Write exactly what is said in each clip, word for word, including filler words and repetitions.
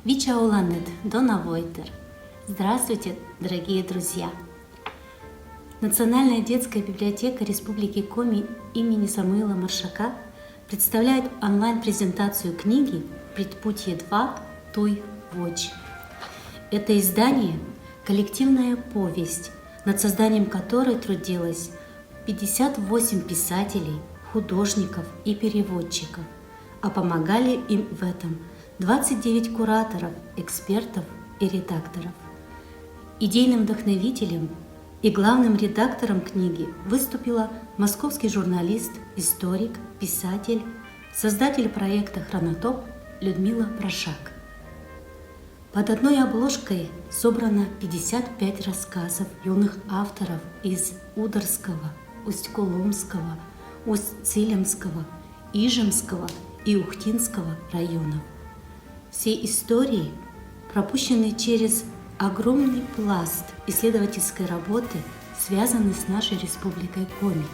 Видза оланныд, дона войтыр! Здравствуйте, дорогие друзья! Национальная детская библиотека Республики Коми имени Самуила Маршака представляет онлайн-презентацию книги «Предпутие два. Туй водз». Это издание — коллективная повесть, над созданием которой трудилось пятьдесят восемь писателей, художников и переводчиков, а помогали им в этом двадцать девять кураторов, экспертов и редакторов. Идейным вдохновителем и главным редактором книги выступила московский журналист, историк, писатель, создатель проекта «Хронотоп» Людмила Прошак. Под одной обложкой собрано пятьдесят пять рассказов юных авторов из Удорского, Усть-Куломского, Усть-Цилемского, Ижемского и Ухтинского районов. Все истории пропущены через огромный пласт исследовательской работы, связанной с нашей Республикой Коми,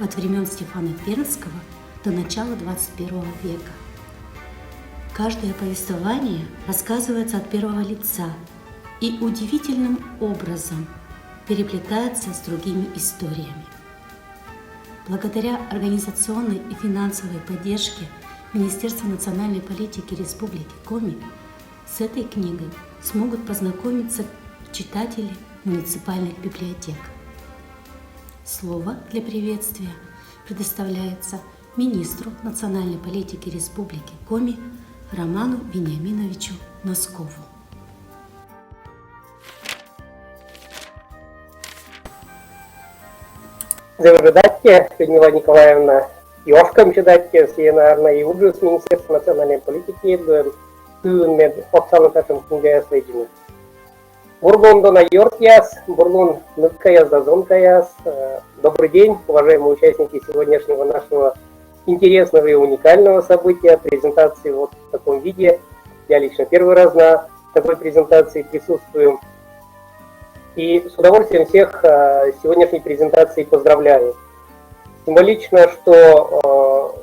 от времён Стефана Пермского до начала двадцать первого века. Каждое повествование рассказывается от первого лица и удивительным образом переплетается с другими историями. Благодаря организационной и финансовой поддержке Министерства национальной политики Республики Коми с этой книгой смогут познакомиться читатели муниципальных библиотек. Слово для приветствия предоставляется министру национальной политики Республики Коми Роману Вениаминовичу Носкову. Зэв ыджыд аттьӧ, Людмила Николаевна, и ошкӧмысь аттьӧ, сійӧ, наверно, и уджыс Министерства национальной политики, да, тыын мед отсалӧны татшӧм книгаяс лэдзны. Бур лун, дона ёртъяс, бур лун, нывкаяс да зонкаяс. Э, добрый день, уважаемые участники сегодняшнего нашего интересного и уникального события, презентации вот в таком виде. Я лично первый раз на такой презентации присутствую. И с удовольствием всех, э, с сегодняшней презентацией поздравляю. Символично, что,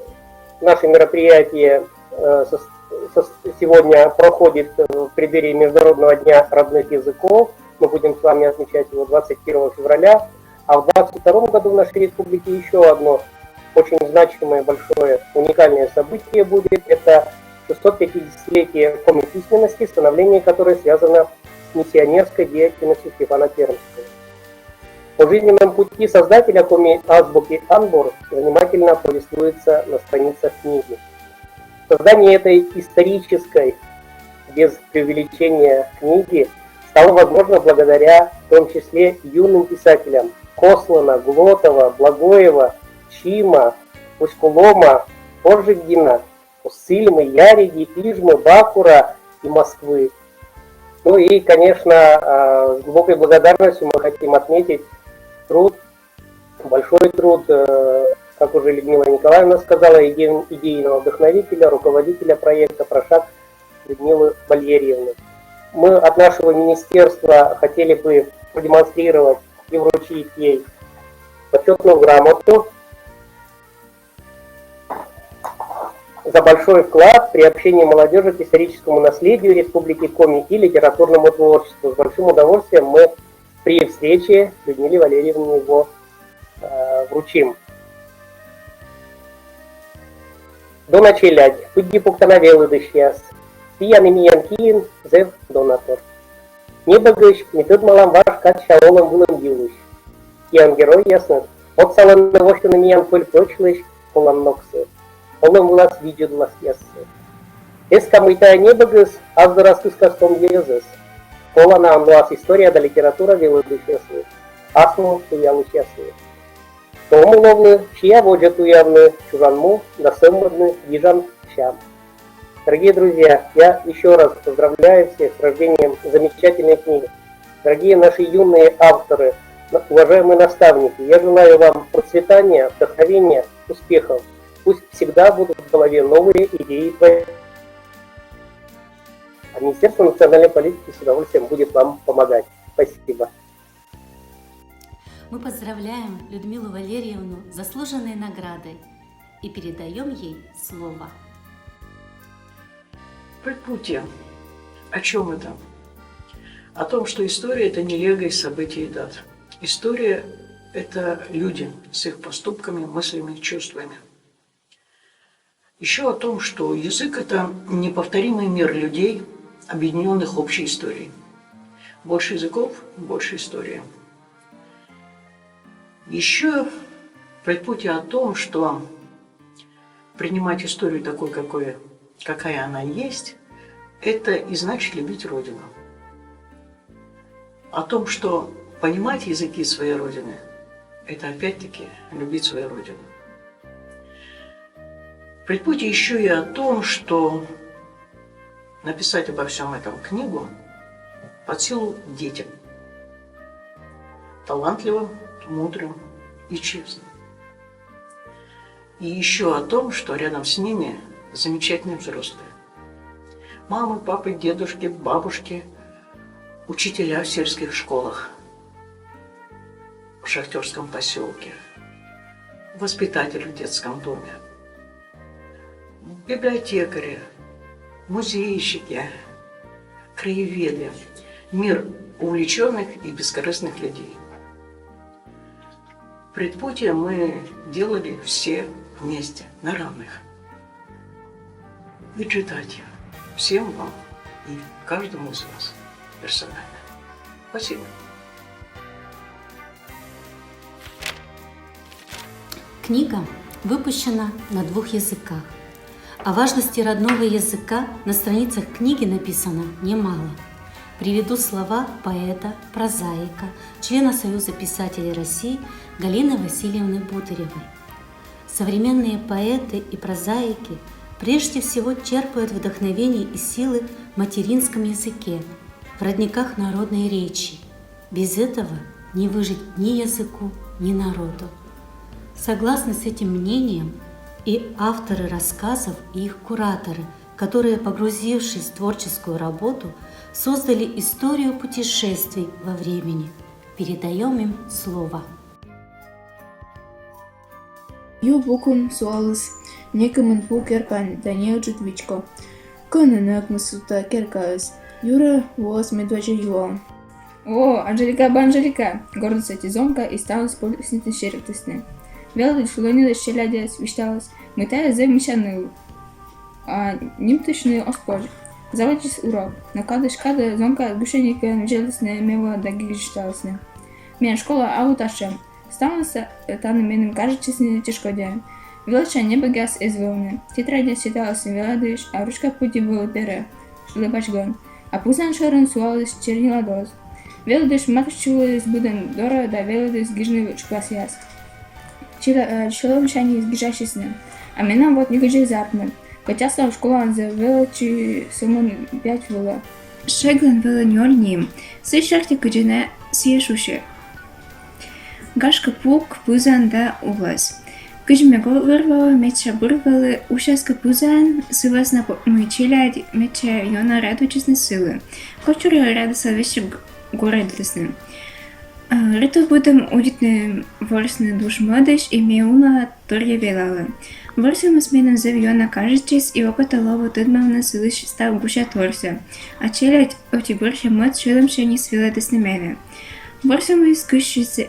э, наше мероприятие, э, сос- сос- сегодня проходит, э, в преддверии Международного дня родных языков. Мы будем с вами отмечать его двадцать первого февраля. А в двадцать втором году в нашей республике ещё одно очень значимое, большое, уникальное событие будет. Это шестьсот пятидесятилетие коми письменности, становление которой связано с миссионерской деятельностью Стефана Пермского. О жизненном пути создателя коми азбуки «Анбур» занимательно повествуется на страницах книги. Создание этой исторической, без преувеличения, книги стало возможно благодаря, в том числе, юным писателям Кослана, Глотова, Благоева, Чима, Усть-Кулома, Пожигина, Усть-Цильмы, Яреги, Ижмы, Бакура и Москвы. Ну и, конечно, а, с глубокой благодарностью мы хотим отметить труд, большой труд, э, как уже Людмила Николаевна сказала, иде- идейного вдохновителя, руководителя проекта Прошак Людмилы Валерьевны. Мы от нашего министерства хотели бы продемонстрировать и вручить ей почётную грамоту за большой вклад в приобщение молодёжи к историческому наследию Республики Коми и литературному творчеству. С большим удовольствием мы при встрече Людмиле Валерьевне его, э, вручим. Дона челядь, пыдди пуктана велӧдысьяс, пиян и миян киын зэв дона тор. Небӧгысь ми тӧдмалам важ кадся олӧм вылын йылысь. Киан геройясныд отсалӧны восьтыны миян пӧль-пӧчлысь колан ногсӧ, олӧм вылас видзӧдласъяссӧ. Эска, мый тайӧ небӧгыс ас дорас кыскас том йӧзӧс. Колана он лоас история да литература велӧдысьяслы, ас му туялысьяслы. Том уловны, сиа водзӧ туявны чужан му да сӧвмӧдны гижан сям. Дорогие друзья, я ещё раз поздравляю всех с рождением замечательной книги. Дорогие наши юные авторы, на- уважаемые наставники, я желаю вам процветания, вдохновения, успехов. Пусть всегда будут в голове новые идеи и проекты. А Министерство национальной политики с удовольствием будет вам помогать. Спасибо. Мы поздравляем Людмилу Валерьевну с заслуженной наградой и передаём ей слово. Предпутие. О чем это? О том, что история — это не лего из событий и дат. История — это люди с их поступками, мыслями, чувствами. Еще о том, что язык — это неповторимый мир людей, объединенных общей историей. Больше языков — больше истории. Еще предпутие о том, что принимать историю такой, какой, какая она есть, это и значит любить Родину. О том, что понимать языки своей Родины — это опять-таки любить свою Родину. Предпутие еще и о том, что написать обо всем этом книгу под силу детям, талантливым, мудрым и честным. И еще о том, что рядом с ними замечательные взрослые. Мамы, папы, дедушки, бабушки, учителя в сельских школах, в шахтерском поселке, воспитатель в детском доме, библиотекари, музейщики, краеведы, мир увлеченных и бескорыстных людей. Предпутие мы делали все вместе, на равных. Відчитать всем вам и каждому из вас персонально. Спасибо. Книга выпущена на двух языках. О важности родного языка на страницах книги написано немало. Приведу слова поэта, прозаика, члена Союза писателей России Галины Васильевны Бутыревой. Современные поэты и прозаики прежде всего черпают вдохновение и силы в материнском языке, в родниках народной речи. Без этого не выжить ни языку, ни народу. Согласны с этим мнением и авторы рассказов, и их кураторы, которые, погрузившись в творческую работу, создали историю путешествий во времени. Передаем им слово. Ю букын суаліс некымын пу керкаын да неыджыд вичко. Кӧні нӧкмис сувта керкаыс? Юрӧ воис медводдза юалӧм. О, Анжелика-банжелика! Гордіс ӧти зонка и ставныс пӧльснитӧн серӧктісны. Велӧдысь лӧньӧдіс челядьӧс, висьталіс, мый тайӧ зэв мича ныл. А нимтысьны оз позь. Заводитчис урок. Но кадысь кадӧ зонкаыс гусьӧникӧн видзӧдлісны ме вылӧ да гижышталісны. Миян школа абу татшӧм. Ставныс тані меным кажитчисны чӧскодя. Велӧдчан небӧгъяс эз вӧвны. Тетрадьяс сеталісны велӧдысь, а ручка пыдди вӧлі пере, шылі пачкӧн. А пызан шӧрын сулаліс чернила дозь. Велӧдысь матыстчывліс быдӧн дорӧ да велӧдіс гижны вӧч классъяс. Челядь сьӧлӧмсяньыс гижасисны, а менам вот некыдз эз артмы. Кӧть аслам школаын зэв велӧдчи сӧмын пять вылӧ. Шегын вӧлі нёль ним, сы серти, кыдзи на сійӧ шусьӧ. Гашкӧ, пук, пызан да улас. Кыдз ме гӧгӧрвоа, медся бур вӧлі усяс кӧ пызан, сы вӧсна мый челядь медся ёна радуйтчисны сылы. Кодсюрӧ радысӧ весиг горӧдісны. Рытывбыдӧн удитны ворсны душ мӧдысь, и ме уна торйӧ велалӧ. Ворсӧмыс меным зэв ёна кажитчис, и окота лои тӧдмавны сылысь став гусяторсӧ. А челядь ӧти бӧрся мӧд сьӧлӧмсяньыс велӧдісны менӧ. Ворсӧмыс кыссис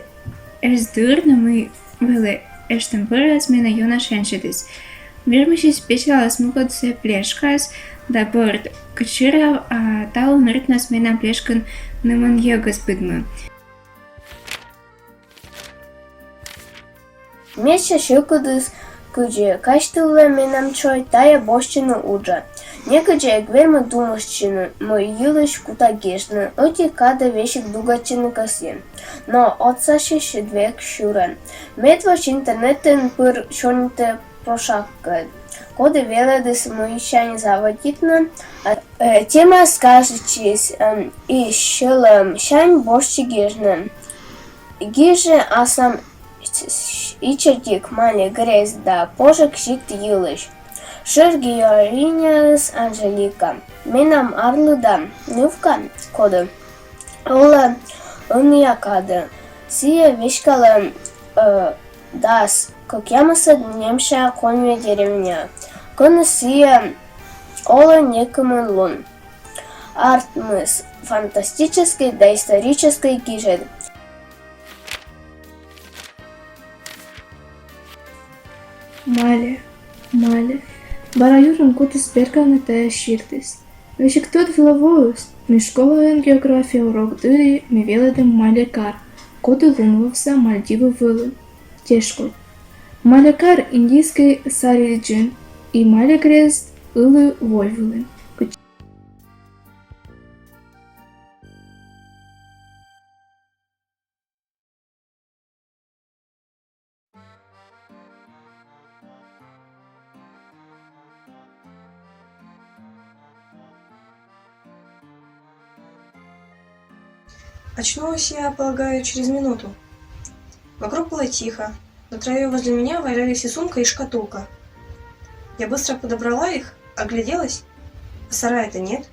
эз дыр, но мый вӧлі эштӧм бӧрас, менӧ ёна шензьӧдіс. Вермысьыс печлаліс мукӧдсӧ плешкас да бӧрд кытшырав, а талун рытнас менам плешкын нымын йӧгыс быдмӧ. Медся сьӧкыдыс, кыдзи казьтывлӧ менам чой, тайӧ босьтчыны уджӧ. Некыдзи эг вермы думыштчыны, мый йылысь кута гижны, ӧти кадӧ весиг дугӧдчыны кӧсйи. Но отсасьӧ сьӧд век сюрӧн. Медводз интернетын пыр сёрнитӧ прошаккӧд, коді велӧдіс мыйсянь заводитны, а, э, темаыс кажитчис, эм, и сьӧлӧмсянь босьтчи гижны. Гижи аслам ичӧтик малі грездӧ да пожӧг сикт йылысь. Шӧр героиняыс Анжелика. Менам арлыда нывка, коді олӧ ӧнія кадӧ. Сійӧ веськалӧ, э, дас кӧкъямысӧд нэмся Конья деревняӧ, кӧні сійӧ олӧ некымын лун. Артмис фантастическӧй да историческӧй гижӧд. Мале, Мале. Бара юрын кутіс перкавны тайӧ сиртыс. Весиг тӧд вылӧ воис, мый школаын география урок дырйи ми велӧдім Мале кар, коді лунвывса Мальдивы вылын. Тешкод. Мале кар Индийскӧй саридзын, и Мале грезд ылі войвылын. Очнулась я, полагаю, через минуту. Вокруг было тихо. На траве возле меня валялись и сумка, и шкатулка. Я быстро подобрала их, огляделась, а сарая-то нет.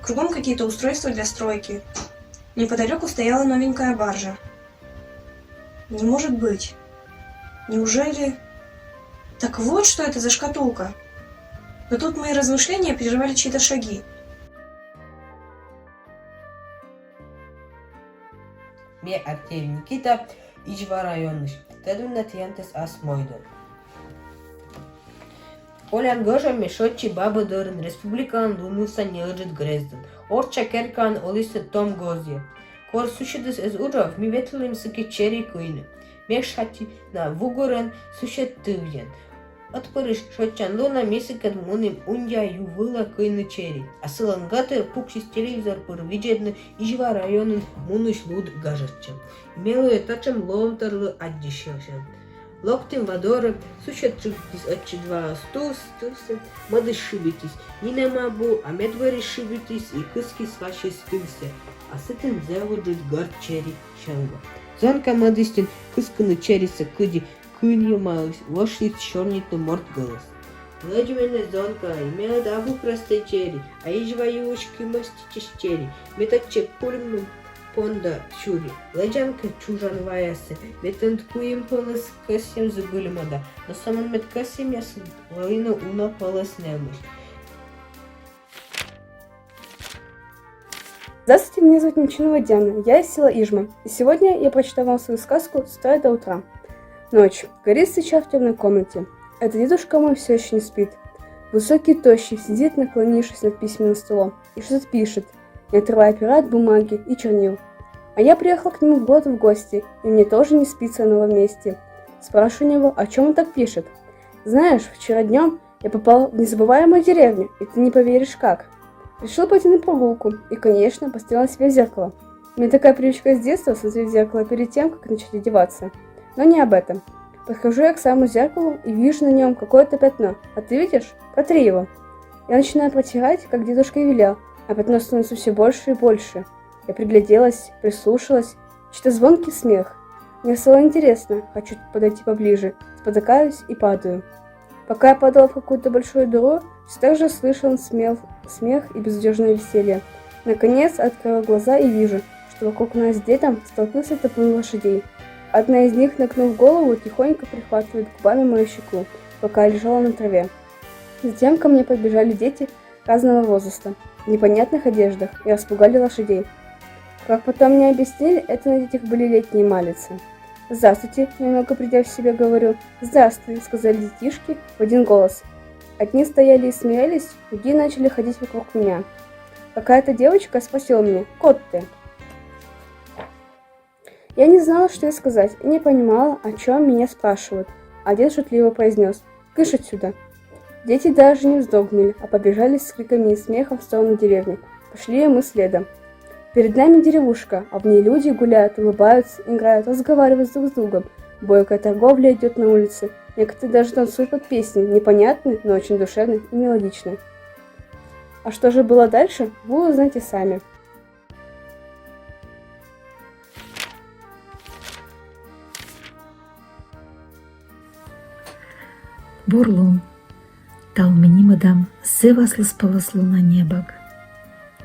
Кругом какие-то устройства для стройки. Неподалеку стояла новенькая баржа. Не может быть. Неужели... Так вот, что это за шкатулка. Но тут мои размышления прервали чьи-то шаги. Ме Артеев Никита, Изьва районысь. Тӧдмӧда тіянтӧс ас мойдӧн. Колян гожӧмӧ ме шойччи бабӧ дорын, республикаын лунвывса неыджыд грездын. Орчча керкаын олісны том гозъяс. Кор суседыс эз уджав, ми ветлім сыкӧд чери кыйны. Ме шатина вугырӧн, сусед тывйӧн. Ӧтпырысь шойччан лунӧ ми сыкӧд мунім Ундя ю вылӧ кыйны чери. А сылӧн гӧтыр пуксис телевизор пыр видзӧдны Изьва районын мунысь луд гажӧдчӧм. Ме лои татшӧм лоӧмторлы аддзысьысьӧн. Локтім ва дорӧ, сусед тшыгтіс ӧтчыд ваыс тувс-, тывсӧ, мӧдысь шыбитіс нинӧм абу, а медбӧрысь шыбитіс и кыскис ваысь тывсӧ, а сэтӧн зэв ыджыд гӧрд чери сьӧлӧм. Зонка мӧдіс нин кыскыны черисӧ, кыдзи кынйӧмаӧсь, вӧшліс сёрнитны морт гӧлӧс. Лэдз менӧ, зонка, и ме ӧд абу прӧстӧй чери, а Изьва юысь кымӧститчысь чери. Ме татчӧ кульмӧм понда сюри. Лэдзан кӧ чужан ваясӧ, ме тэныд куим пӧлӧс кӧсйӧм зігыльмӧда, но сӧмын мед кӧсйӧмъясыд вӧліны уна пӧлӧс нэмысь. Здравствуйте, меня зовут Немчинова Диана, я из села Ижма, и сегодня я прочитаю вам свою сказку «С утра до утра». Ночь. Горит свеча в темной комнате. Это дедушка мой все еще не спит. Высокий, тощий, сидит, наклонившись над письменным столом, и что-то пишет, не отрывая пера от бумаги и чернил. А я приехала к нему в город в гости, и мне тоже не спится на новом месте. Спрашиваю у него, о чем он так пишет. Знаешь, вчера днем я попал в незабываемую деревню, и ты не поверишь как. Решил пойти на прогулку и, конечно, посмотрел на себя в зеркало. У меня такая привычка с детства смотреть в зеркало перед тем, как начать одеваться. Но не об этом. Подхожу я к самому зеркалу и вижу на нем какое-то пятно. А ты видишь? Протри его. Я начинаю протирать, как дедушка и велел, а пятно становится все больше и больше. Я пригляделась, прислушалась. Чей-то звонкий смех. Мне стало интересно, хочу подойти поближе, спотыкаюсь и падаю. Пока я падала в какую-то большую дыру, все так же слышен смех, смех и безудержное веселье. Наконец, открыла глаза и вижу, что вокруг нас с дедом столпился табун лошадей. Одна из них, нагнув голову, тихонько прихватывает губами мою щеку, пока я лежала на траве. Затем ко мне подбежали дети разного возраста, в непонятных одеждах, и распугали лошадей. Как потом мне объяснили, это на детях были летние малицы. «Здравствуйте», — немного придя в себя, говорю. «Здравствуй», — сказали детишки в один голос. Одни стояли и смеялись, другие начали ходить вокруг меня. Какая-то девочка спросила меня: «Код тэ?» Я не знала, что ей сказать, и не понимала, о чем меня спрашивают. А дед шутливо произнес: «Кыш отсюда!» Дети даже не вздрогнули, а побежали с криками и смехом в сторону деревни. Пошли и мы следом. Перед нами деревушка, а в ней люди гуляют, улыбаются, играют, разговаривают друг с другом. Бойкая торговля идет на улице. Некоторые даже танцуют под песни, непонятные, но очень душевные и мелодичные. А что же было дальше, вы узнаете сами. Бур лун. Тау ми нимӧдам зэв аслыспӧлӧслуна небӧг.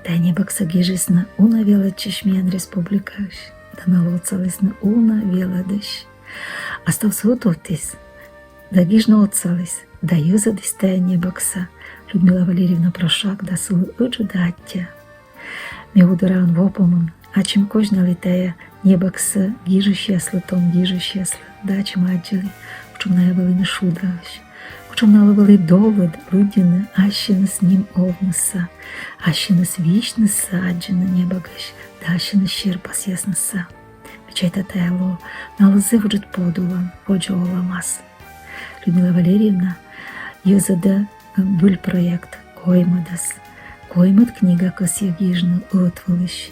Тайӧ небӧгсӧ гижисны уна велӧдчысь миян республикаысь, да налы отсалісны уна велӧдысь. А ставсӧ ӧтувтіс да гижны отсаліс да йӧзӧдіс тайӧ небӧгсӧ Людмила Валерьевна прӧща да сылы ыджыд аттьӧ. Ме удораын во помын ачым козьналі тайӧ небӧгсӧ гижысьяслы, том гижысьяслы, да ачым аддзылі, кутшӧм найӧ вӧліны шудаӧсь, кутшӧм налы вӧлі долыд лыддьыны ассьыныс ним овнысӧ, ассьыныс висьнысӧ аддзыны небӧгысь да ассьыныс серпасъяснысӧ. Ме чайта, тайӧ лоӧ налы зэв ыджыд подулӧн водзӧ олӧмас. Людмила Валерьевна йӧзӧдӧ збыль проект — коймӧдӧс. Коймӧд книга кӧсйӧ гижны ӧтвылысь.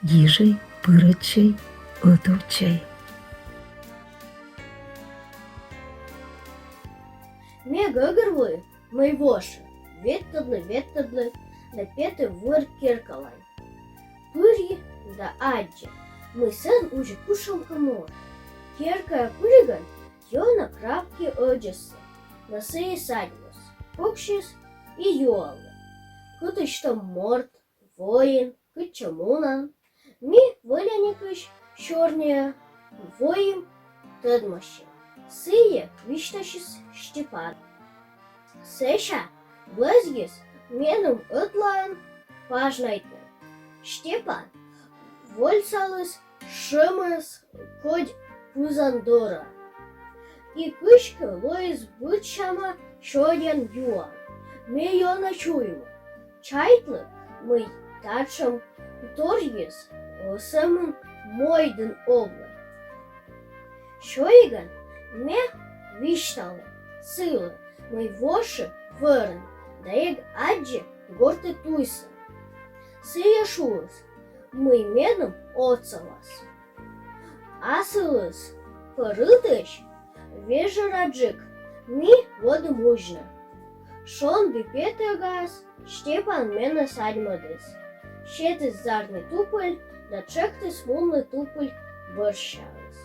Гижӧй, пырӧдчӧй, ӧтувтчӧй. Ме гӧгӧрвои, мый воши ветлӧдлі, ветлӧдлі да петі вӧр керкалань. Пыри да аддзи, мый сэн узьӧ кутшӧмкӧ морт. Керкаӧ пыригӧн ёна крапки ӧдзӧссӧ, но сійӧ садьмис, пуксис и юалӧ: «Кытысь тэ, морт, воин, кытчӧ мунан?» Ми вӧляникысь сёрниӧ воим тӧдмасьӧм. Сійӧ висьтасис Степан. Сэсся вӧзйис меным ӧтлаын пажнайтны. Степан вольсаліс шӧмӧс кодь пызан дорӧ. И кыськӧ лоис быдсяма сёян-юан. Ме ёна чуйми. Чайтлі, мый татшӧм торйыс сӧмын мойдын овлӧ. Сёйигӧн ме висьталі сылы, мый воши вӧрын да эг аддзы гортӧ туйсӧ. Сійӧ шуис, мый меным отсалас. Асылыс пӧрытысь вежӧраджык ми водім узьны. Шонді петігас Степан менӧ садьмӧдіс, сетіс зарни тупыль да тшӧктіс мунны тупыль бӧрсяыс.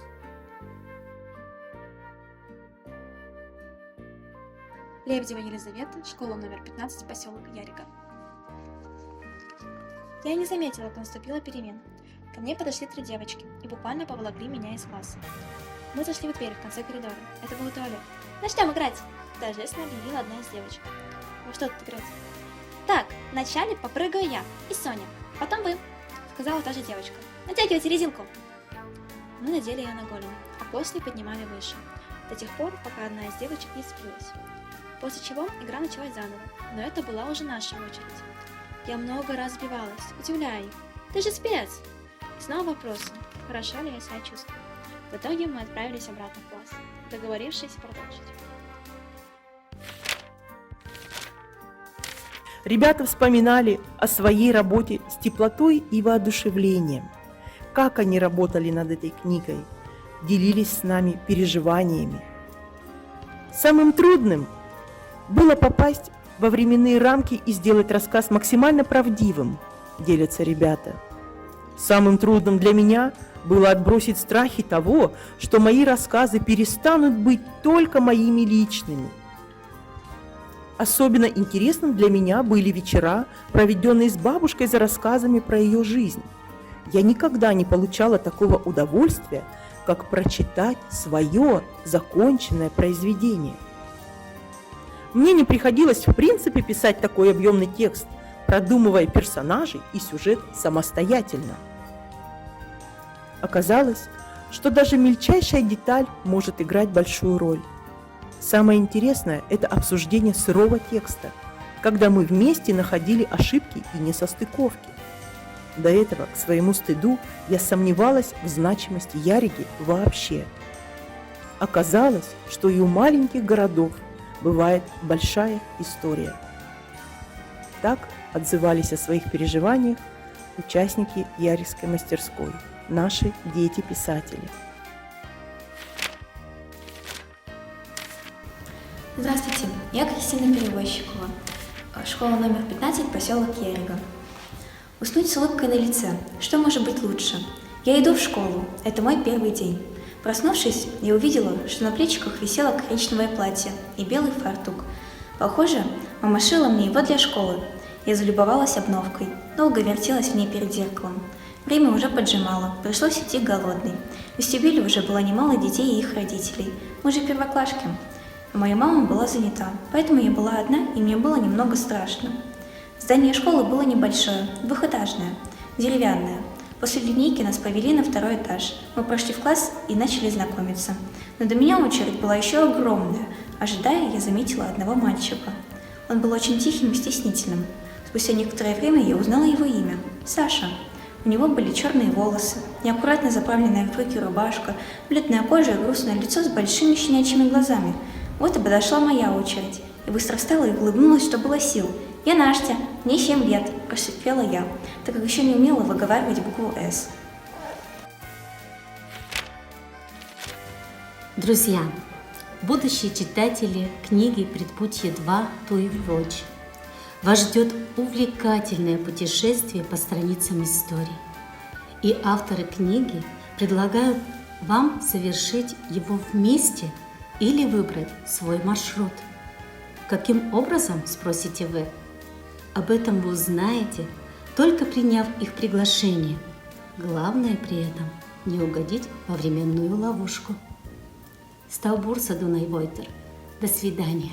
Лебедева Елизавета, школа номер пятнадцать, посёлок Ярига. Я не заметила, как наступила перемена. Ко мне подошли три девочки и буквально поволокли меня из класса. Мы зашли в дверь в конце коридора. Это был туалет. «Начнём играть!» — торжественно объявила одна из девочек. «Во что тут играть?» «Так, вначале попрыгаю я и Соня, потом вы», — сказала та же девочка. «Натягивайте резинку!» Мы надели её на голень, а после поднимали выше, до тех пор, пока одна из девочек не зацепилась. После чего игра началась заново, но это была уже наша очередь. Я много раз сбивалась, удивляя их. «Ты же спец!» И снова вопросы, хорошо ли я себя чувствую. В итоге мы отправились обратно в класс, договорившись продолжить. Ребята вспоминали о своей работе с теплотой и воодушевлением. Как они работали над этой книгой, делились с нами переживаниями. Самым трудным было попасть во временные рамки и сделать рассказ максимально правдивым, делятся ребята. Самым трудным для меня было отбросить страхи того, что мои рассказы перестанут быть только моими личными. Особенно интересным для меня были вечера, проведённые с бабушкой за рассказами про её жизнь. Я никогда не получала такого удовольствия, как прочитать своё законченное произведение. Мне не приходилось в принципе писать такой объёмный текст, продумывая персонажей и сюжет самостоятельно. Оказалось, что даже мельчайшая деталь может играть большую роль. Самое интересное — это обсуждение сырого текста, когда мы вместе находили ошибки и несостыковки. До этого, к своему стыду, я сомневалась в значимости Яриги вообще. Оказалось, что и у маленьких городов бывает большая история. Так отзывались о своих переживаниях участники Яригской мастерской, наши дети-писатели. Здравствуйте, я Кристина Перевозчикова, школа номер пятнадцать, посёлок Ярига. Уснуть с улыбкой на лице. Что может быть лучше? Я иду в школу. Это мой первый день. Проснувшись, я увидела, что на плечиках висело коричневое платье и белый фартук. Похоже, мама шила мне его для школы. Я залюбовалась обновкой. Долго вертелась в ней перед зеркалом. Время уже поджимало, пришлось идти голодной. В вестибюле уже было немало детей и их родителей. Мы же первоклашки. Моя мама была занята, поэтому я была одна, и мне было немного страшно. Здание школы было небольшое, двухэтажное, деревянное. После линейки нас повели на второй этаж. Мы прошли в класс и начали знакомиться. Но до меня очередь была еще огромная. Ожидая, я заметила одного мальчика. Он был очень тихим и стеснительным. Спустя некоторое время я узнала его имя. Саша. У него были черные волосы, неаккуратно заправленная в брюки рубашка, бледная кожа и грустное лицо с большими щенячьими глазами. Вот и подошла моя очередь. Я быстро встала и улыбнулась, что было сил. «Я Наштя, мне семь лет», — прошипела я, так как еще не умела выговаривать букву «С». Друзья, будущие читатели книги «Предпутие два. Туй Водж», вас ждет увлекательное путешествие по страницам истории. И авторы книги предлагают вам совершить его вместе или выбрать свой маршрут. Каким образом, спросите вы? Об этом вы узнаете, только приняв их приглашение. Главное при этом не угодить во временную ловушку. Став бурсӧ, Дунай войтыр. До свидания.